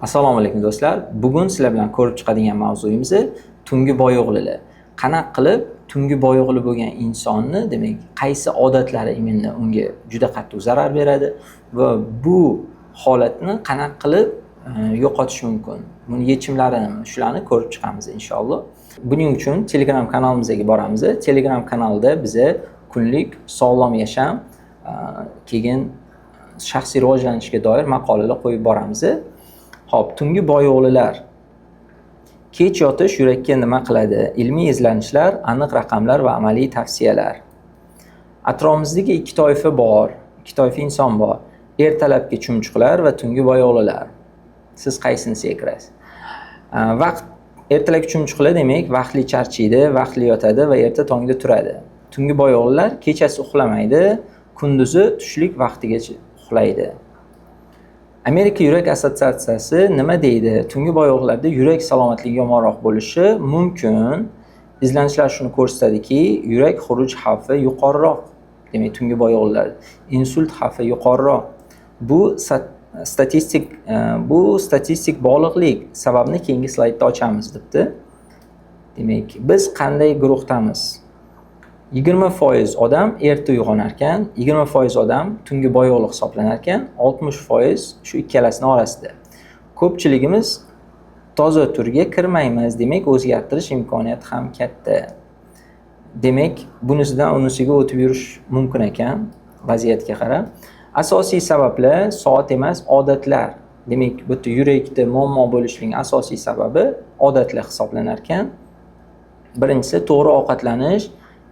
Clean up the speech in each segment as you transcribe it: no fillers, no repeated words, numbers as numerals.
Assalomu alaykum, do'stlar. Bugun sizlar bilan ko'rib chiqadigan mavzuyimiz tungi boyo'g'lilar. Qanaqa qilib tungi boyo'g'li bo'lgan insonni, demak, qaysi odatlari именно unga juda qattiq zarar beradi va bu holatni qanaqa qilib yo'qotish mumkin? Buni yechimlari nima? Shularni ko'rib chiqamiz, inshaalloh. Buning uchun Telegram kanalimizga boramiz. Telegram kanalida biza kunlik sog'lom yasham, keyin shaxsiy rivojlanishga doir maqolalar qo'yib boramiz. Xo'p, tungi boyo'g'lilar. Kech yotish yurakka nima qiladi? Ilmiy izlanishlar, aniq raqamlar va amaliy tavsiyalar. Atrofimizdagi ikki toifa bor, ikki toifa inson bor. Ertalabki chumchuqlar va tungi boyo'g'lilar. Siz qaysinisiga kirasiz? Vaqt ertalabki chumchuqlar, demak, vaqtli charchaydi, vaqtli yotadi va erta tongda turadi. Tungi boyo'g'lilar kechasi uxlamaydi, kunduzi tushlik vaqtigacha uxlaydi. Amerika yurak assotsiatsiyasi nima deydi? Tungi boyo'g'lilarda yurak salomatligi yomonroq bo'lishi mumkin. Izlanishlar shuni ko'rsatadiki, yurak xuruj xavfi yuqoriroq. Demak, tungi boyo'g'lilar insult xavfi yuqoriroq. Bu statistik bog'liqlik, sababni keyingi slaydda ochamiz, debdi. Demak, biz qanday guruhdamiz? 20% odam erta uyg'onar ekan, 20% odam tungi boyo'g'li hisoblanar ekan, 60% shu ikkalasini orasida. Ko'pchiligimiz toza turga kirmaymiz, demak, o'zgartirish imkoniyati ham katta. Demak, bunisidan unisiga o'tib yurish mumkin ekan vaziyatga qarab. Asosiy sabablar soat emas, odatlar. Demak, bu yerda yurakda muammo bo'lishining asosiy sababi odatlar hisoblanar ekan. Birinchisi, to'g'ri ovqatlanish.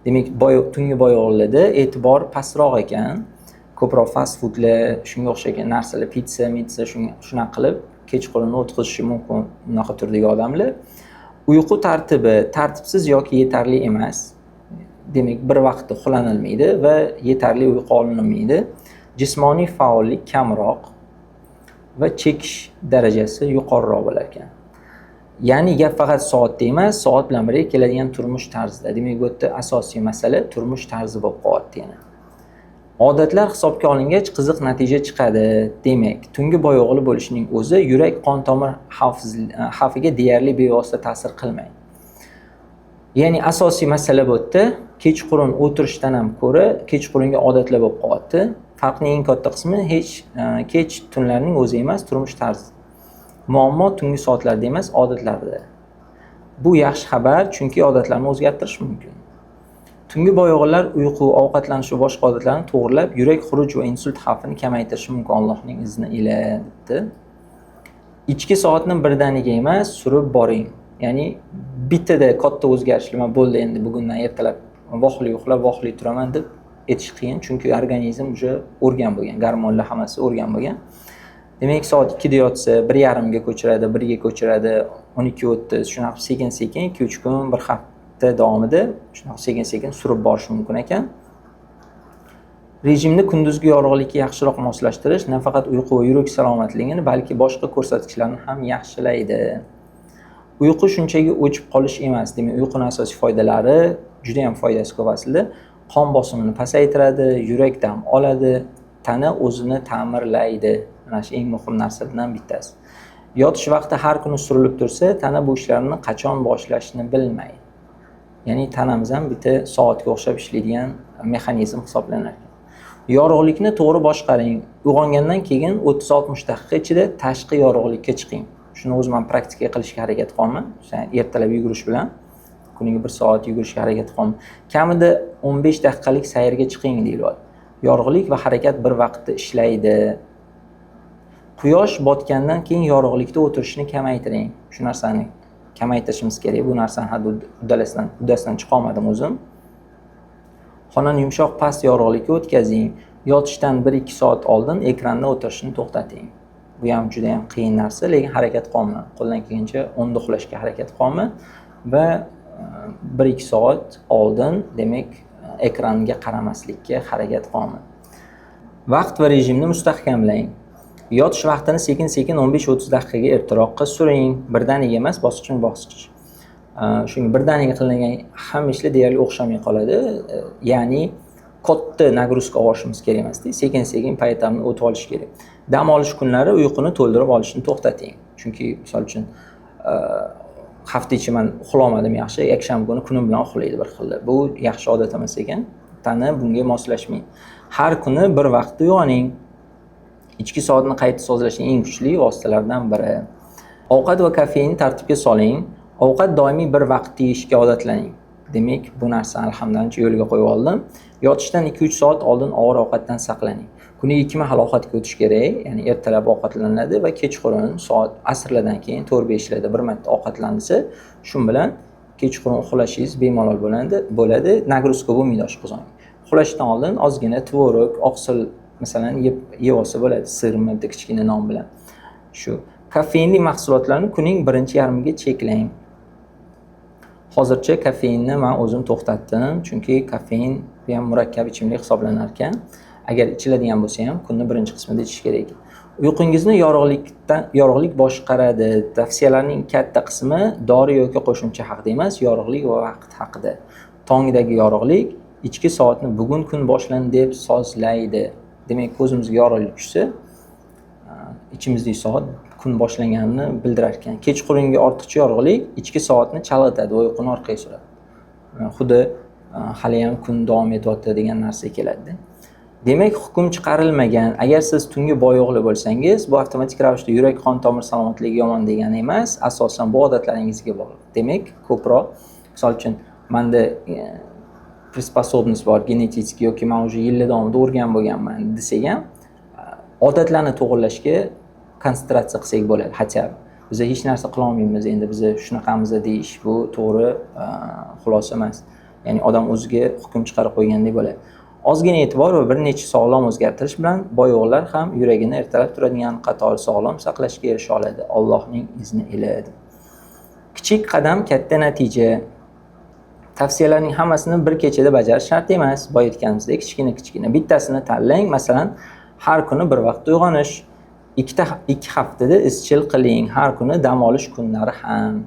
Demak, tungi boyo'g'lilarda e'tibor pastroq ekan. Ko'proq fast foodlar, shunga o'xshagan narsalar, pitsa, mitsa, shunaqa qilib kechqurun o'tkazishi mumkin bunaqa turdagi odamlar. Uyqu tartibi tartibsiz yoki yetarli emas. Demak, bir vaqtda uxlanilmaydi va yetarli uyqu olinmaydi. Jismoniy faollik kamroq va chekish darajasi yuqoriroq bo'lar ekan. Ya'ni gap faqat soatda emas, soat bilan birga keladigan turmush tarzida. Demak, bu yerda asosiy masala turmush tarzi bo'lib qolyapti yana. Odatlar hisobga olingach, qiziq natija chiqadi. Demak, tungi boyo'g'li bo'lishining o'zi yurak qon tomir xavfiga deyarli bevosita ta'sir qilmaydi. Ya'ni asosiy masala bu yerda kechqurun o'tirishdan ham ko'ra kechqurungi odatlar bo'lib qolyapti. Farqning eng katta qismi hech kech tunlarning o'zi emas, turmush tarzi. Muammo tungi soatlarda emas, odatlarda. Bu yaxshi xabar, chunki odatlarni o'zgartirish mumkin. Tungi boyo'g'lilar uyqu, ovqatlanish va boshqa odatlarni to'g'rilab, yurak xuruj va insult xavfini kamaytirishi mumkin, Allohning izni ila, debdi. Ichki soatni birdaniga emas, surib boring. Ya'ni bittada katta o'zgarishlar, "Man bo'ldi, endi bugundan ertalab vaqtli uxlab, vaqtli turaman", deb aytish qiyin, chunki organizm уже o'rgan bo'lgan, gormonlar hammasi o'rgan bo'lgan. Demak, soat 2 da yotsa, 1:30 ga ko'chiradi, 1 ga ko'chiradi, 12:30, shunaqa sekin sekin 2-3 kun, bir hafta davomida shunaqa sekin sekin surib borish mumkin ekan. Rejimni kunduzgi yorug'likka yaxshiroq moslashtirish nafaqat uyqu va yurak salomatligini, balki boshqa ko'rsatkichlarni ham yaxshilaydi. Uyqu shunchaki o'chib qolish emas. Demak, uyquni asosiy foydalari, juda ham foydasi ko'p aslida. Qon bosimini pasaytiradi, yurak dam oladi, tana o'zini ta'mirlaydi. Mana shu eng muhim narsalardan bittasi. Yotish vaqti har kuni surilib tursa, tana bu ishlarni qachon boshlashni bilmaydi. Ya'ni tanamiz ham bitta soatga o'xshab ishlaydigan mexanizm hisoblanar ekan. Yorug'likni to'g'ri boshqaring. Uyg'ongandan keyin 30-60 daqiqa ichida tashqi yorug'likka chiqing. Shuni o'zim ham praktika qilishga harakat qilyapman. Masalan, ertalab yugurish bilan kuniga bir soat yugurishga harakat qilyapman. Kamida 15 daqiqalik sayrga chiqing, deyilyapti. Yorug'lik va harakat bir vaqtda ishlaydi. Quyosh botgandan keyin yorug'likda o'tirishni kamaytiring. Shu narsani kamaytirishimiz kerak. Bu narsani haddi uddasidan chiqolmadim o'zim. Xonani yumshoq, past yorug'likka o'tkazing. Yotishdan 1-2 soat oldin ekranda o'tirishni to'xtating. Bu ham juda ham qiyin narsa, lekin harakat qilyapman. Qo'ldan kelgancha 10 da uxlashga harakat qilyapman va 1-2 soat oldin, demak, ekranga qaramaslikka harakat qilyapman. Vaqt va rejimni mustahkamlang. Yotish vaqtini sekin-sekin 15-30 daqiqaga ertaroqqa suring. Birdaniga emas, bosqichma-bosqich. Shunga birdaniga qilingan hamma ishlar deyarli o'xshamay qoladi. Ya'ni katta нагрузка olishimiz kerak emasda, sekin-sekin paytamni o'tib olish kerak. Dam olish kunlari uyquni to'ldirib olishni to'xtating. Chunki misol uchun hafta ichi man uxlolmadim yaxshi, yakshanba kuni kunim bilan uxlaydi bir xilda. Bu yaxshi odat emas ekan. Tana bunga moslashmaydi. Har kuni bir vaqtda uyg'oning. Ichki soatni qayta sozlashning eng kuchli vositalaridan biri. Ovqat va kofeinni tartibga soling. Ovqat doimiy bir vaqtda yeyishga odatlaning. Demak, bu narsani alhamdulillah yo'lga qo'yib oldim. Yotishdan 2-3 soat oldin og'ir ovqatdan saqlaning. Kuniga 2 mahal ovqatga o'tish kerak, ya'ni ertalab ovqatlaniladi va kechqurun soat asrlardan keyin 4-5larda bir marta ovqatlanilsa, shu bilan kechqurun uxlashingiz bemalol bo'ladi, нагрузка bo'lmaydi oshqozonga. Uxlashdan oldin ozgina tvorog, oqsil masalan yeb olsa bo'ladi, sirmi bitta kichkina non bilan. Shu kofeinli mahsulotlarni kunning birinchi yarmiga cheklang. Hozircha kofeinni men o'zim to'xtatdim, chunki kofein bu ham murakkab ichimlik hisoblanar ekan. Agar ichiladigan bo'lsa ham kunni birinchi qismida ichish kerak ekan. Uyqungizni yorug'lik boshqaradi. Tavsiyalarning katta qismi dori yoki qo'shimcha haqida emas, yorug'lik va vaqt haqida. Tongdagi yorug'lik ichki soatni bugun kun boshlandi deb sozlaydi. Demak, ko'zimizga yorug'lik tushsa, ichimizdagi soat kun boshlanganini bildirar ekan. Kechqurungi ortiqcha yorug'lik ichki soatni chalg'itadi va uyquni orqaga suradi. Xuddi hali ham kun davom etyapti degan narsa keladi. Demak, hukm chiqarilmagan. Agar siz tungi boyo'g'li bo'lsangiz, bu avtomatik ravishda yurak qon tomir salomatligi yomon degani emas, asosan bu odatlaringizga bog'liq. Demak, ko'proq, misol uchun, menda приспособность bor genetik yoki men уже yillar davomida o'rganib bo'lganman desak ham, odatlarni to'g'irlashga konsentratsiya qilsak bo'ladi. Хотя biz hech narsa qila olmaymiz, endi biz shunaqamiz deyish bu to'g'ri xulosa emas. Ya'ni odam o'ziga hukm chiqarib qo'ygandek bo'ladi. Ozgina e'tibor va bir necha sog'lom o'zgartirish bilan boyo'g'lar ham yuragini ertalab turadigan qatori sog'lom saqlashga erisha oladi. Allohning izni ila. Kichik qadam katta natija. Tavsiyalarning hammasini bir kechada bajarish shart emas. Boya aytganimizdek, kichkina-kichkina bittasini tanlang. Masalan, har kuni bir vaqtda uyg'onish. 2 haftada izchil qiling. Har kuni dam olish kunlari ham.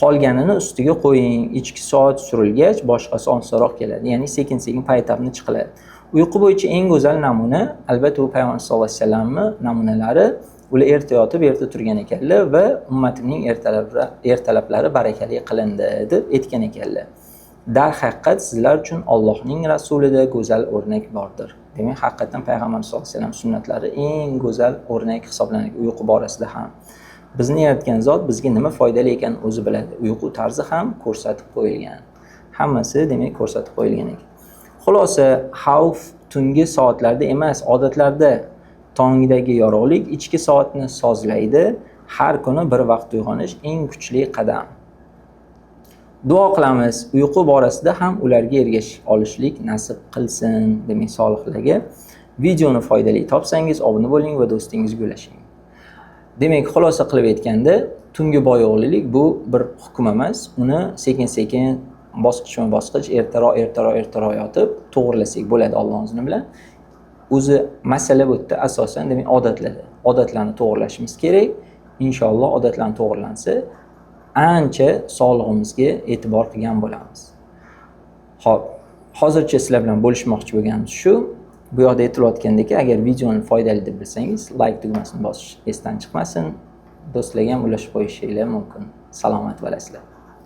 Qolganini ustiga qo'ying. Ichki soat surilgach, boshqasi osonroq keladi. Ya'ni sekin-sekin paytabni chiqiladi. Uyqu bo'yicha eng go'zal namuna, albatta bu Payg'ambar sollallohu alayhi vasallamning namunalari. Ular erta yotib, erta turgan ekanlar va ummatimning ertalablari barakali qilindi deb aytgan ekanlar. Darhaqiqat sizlar uchun Allohning rasulida go'zal o'rnak bordir. Demak, haqiqatan Payg'ambar sollallohu alayhi vasallam sunnatlari eng go'zal o'rnak hisoblanadi uyqu borasida ham. Bizni yaratgan zot bizga nima foydali ekanini o'zi biladi. Uyqu tarzi ham ko'rsatib qo'yilgan. Hammasi demak ko'rsatib qo'yilgan ekan. Xulosa, xavf tungi soatlarda emas, odatlarda. Tongdagi yorug'lik ichki soatni sozlaydi. Har kuni bir vaqt uyg'onish eng kuchli qadam. Duo qilamiz, uyqu borasida ham ularga ergasha olishlik nasib qilsin, demak solihlarga. Videoni foydali topsangiz, obuna bo'ling va do'stingizga ulashing. Demak, xulosa qilib aytganda, tungi boyo'g'lilik bu bir hukm emas, uni sekin-sekin bosqichma-bosqich ertaroq, ertaroq, ertaroq yotib to'g'rilasak bo'ladi Allohning izni bilan. O'zi masala bu yerda asosan demak odatlarda. Odatlarni to'g'rilashimiz kerak. Inshaalloh odatlarni to'g'rilansa, ancha sog'lig'imizga e'tibor qilgan bo'lamiz. Xo'p, hozircha sizlar bilan bo'lishmoqchi bo'lganimiz shu. Bu yoqda aytilayotgandek, agar videoni foydali deb bilsangiz, like tugmasini bosish esdan chiqmasin. Do'stlarga ham ulashib qo'yishingiz mumkin. Salomat bo'lasizlar.